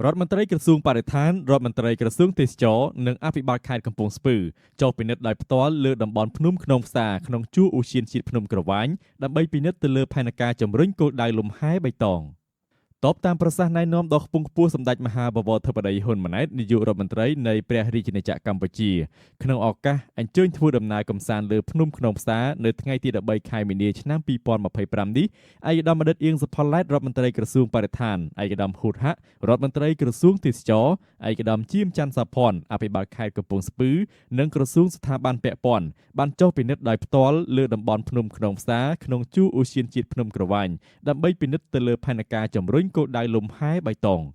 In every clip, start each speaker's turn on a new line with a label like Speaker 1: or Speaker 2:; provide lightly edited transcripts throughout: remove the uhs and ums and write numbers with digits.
Speaker 1: រដ្ឋមន្ត្រីក្រសួងបរិស្ថានរដ្ឋមន្ត្រីក្រសួងទេសចរណ៍និងអភិបាលខេត្តកំពង់ស្ពឺចុះពិនិត្យដោយផ្ទាល់លើតំបន់ភ្នំខ្នងផ្សារក្នុងជួរឧទ្យានជាតិភ្នំក្រវាញដើម្បីពិនិត្យទៅលើផែនការជំរុញគោលដៅលំហែបៃតង។ តបតាមប្រសាសន៍ណែនាំដ៏ខ្ពង់ខ្ពស់សម្ដេចមហាបវរធិបតីហ៊ុនម៉ាណែតនាយករដ្ឋមន្ត្រីនៃព្រះរាជាណាចក្រកម្ពុជាក្នុងឱកាសអញ្ជើញធ្វើដំណើរកម្សាន្តលើភ្នំខ្នងផ្សារនៅថ្ងៃទី13ខែមីនាឆ្នាំ2025នេះឯកឧត្តមបណ្ឌិតអៀងសុផល្លែតរដ្ឋមន្ត្រីក្រសួងបរិស្ថានឯកឧត្តមហ៊ូតហាក់រដ្ឋមន្ត្រីក្រសួងទេសចរណ៍ឯកឧត្តមជាមច័ន្ទសាភ័ណ្ឌអភិបាលខេត្តកំពង់ស្ពឺនិងក្រសួងស្ថាប័នពាក់ព័ន្ធបានចុះពិនិត្យដោយផ្ទាល់លើតំបន់ភ្នំខ្នងផ្សារក្នុងជួរឧទ្យានជាតិភ្នំក្រវាញដើម្បីពិនិត្យទៅលើផែនការជំរុញគោលដៅលំហែបៃតង។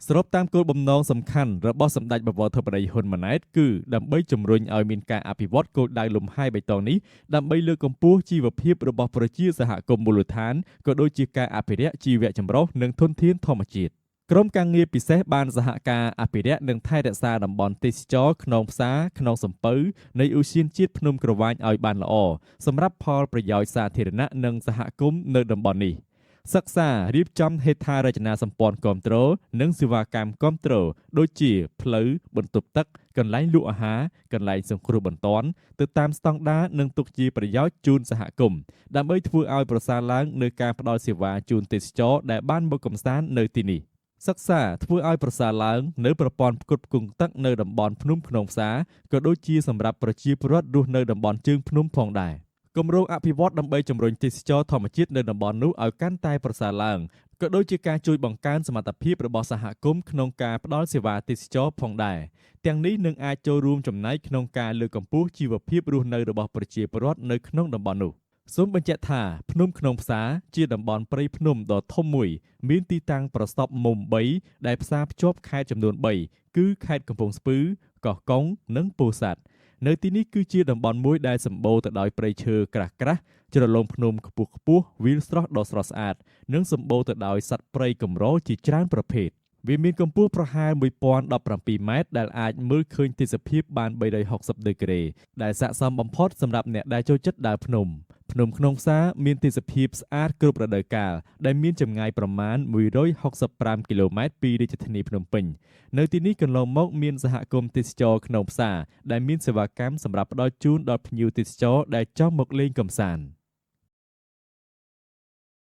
Speaker 1: ស្របតាមគោលបំណងសំខាន់របស់សម្ដេចបវរធិបតីហ៊ុនម៉ាណែតគឺដើម្បីជំរុញឲ្យមានការអភិវឌ្ឍគោលដៅលំហែបៃតងនេះដើម្បីលើកកម្ពស់ជីវភាពរបស់ប្រជាសហគមន៍មូលដ្ឋានក៏ដូចជាការអភិរក្សជីវៈចម្រុះនិងធនធានធម្មជាតិ។ ក្រុមការងារពិសេសបានសហការអភិរក្សនិងថែរក្សាតំបន់ទេសចរណ៍ខ្នងផ្សារខ្នងសំពៅនៃឧទ្យានជាតិភ្នំក្រវាញឲ្យបានល្អសម្រាប់ផលប្រយោជន៍សាធារណៈនិងសហគមន៍នៅតំបន់នេះ។ សិក្សារៀបចំហេដ្ឋារចនាសម្ព័ន្ធគាំទ្រនិងសេវាកម្មគាំទ្រដូចជាផ្លូវបន្ទប់ទឹកកន្លែងលក់អាហារកន្លែងសង្គ្រោះបន្ទាន់ទៅតាមស្តង់ដារនិងទុកជាប្រយោជន៍ជូនសហគមន៍ដើម្បីធ្វើឲ្យប្រសើរឡើងនៅការផ្ដល់សេវាជូនទេសចរដែលបានមកកម្សាន្តនៅទីនេះ។ សិក្សាធ្វើឲ្យប្រសើរឡើងនៅប្រព័ន្ធផ្គត់ផ្គង់ទឹកនៅតំបន់ភ្នំខ្នងផ្សារក៏ដូចជាសម្រាប់ប្រជាពលរដ្ឋរស់នៅតំបន់ជើងភ្នំផងដែរ។ គម្រោងអភិវឌ្ឍដើម្បីជំរុញទេសចរធម្មជាតិនៅតំបន់នោះឲ្យកាន់តែប្រសើរឡើងក៏ដូចជាការជួយបង្កើនសមត្ថភាពរបស់សហគមន៍ក្នុងការផ្ដល់សេវាទេសចរផងដែរទាំងនេះនឹងអាចចូលរួមចំណែកក្នុងការលើកកម្ពស់ជីវភាពរស់នៅរបស់ប្រជាពលរដ្ឋនៅក្នុងតំបន់នោះ។ សូមបញ្ជាក់ថាភ្នំខ្នងផ្សារជាតំបន់ព្រៃភ្នំដ៏ធំមួយមានទីតាំងប្រសពមុំ3ដែលផ្សារភ្ជាប់ខេត្តចំនួន3គឺខេត្តកំពង់ស្ពឺកោះកុងនិងពោធិ៍សាត់។ នៅទីនេះគឺជាតំបន់មួយដែលសម្បូរទៅដោយព្រៃឈើក្រាស់ៗជ្រលងភ្នំខ្ពស់ខ្ពស់វាលស្រស់ដ៏ស្រស់ស្អាតនិងសម្បូរទៅដោយសត្វព្រៃកម្រជាច្រើនប្រភេទ។ វាមានកម្ពស់ប្រហែល1017ម៉ែត្រដែលអាចមើលឃើញទេសភាពបាន360ដឺក្រេដែលស័ក្តិសមបំផុតសម្រាប់អ្នកដែលចូលចិត្តដើរភ្នំ។ ភ្នំខ្នងផ្សារមានទេសភាពស្អាតគ្រប់រដូវកាលដែលមានចម្ងាយប្រមាណ165គីឡូម៉ែត្រពីរាជធានីភ្នំពេញ។ នៅទីនេះកន្លងមកមានសហគមន៍ទេសចរខ្នងផ្សារដែលមានសេវាកម្មសម្រាប់ផ្ដល់ជូនដល់ភ្ញៀវទេសចរដែលចង់មកលេងកម្សាន្ត។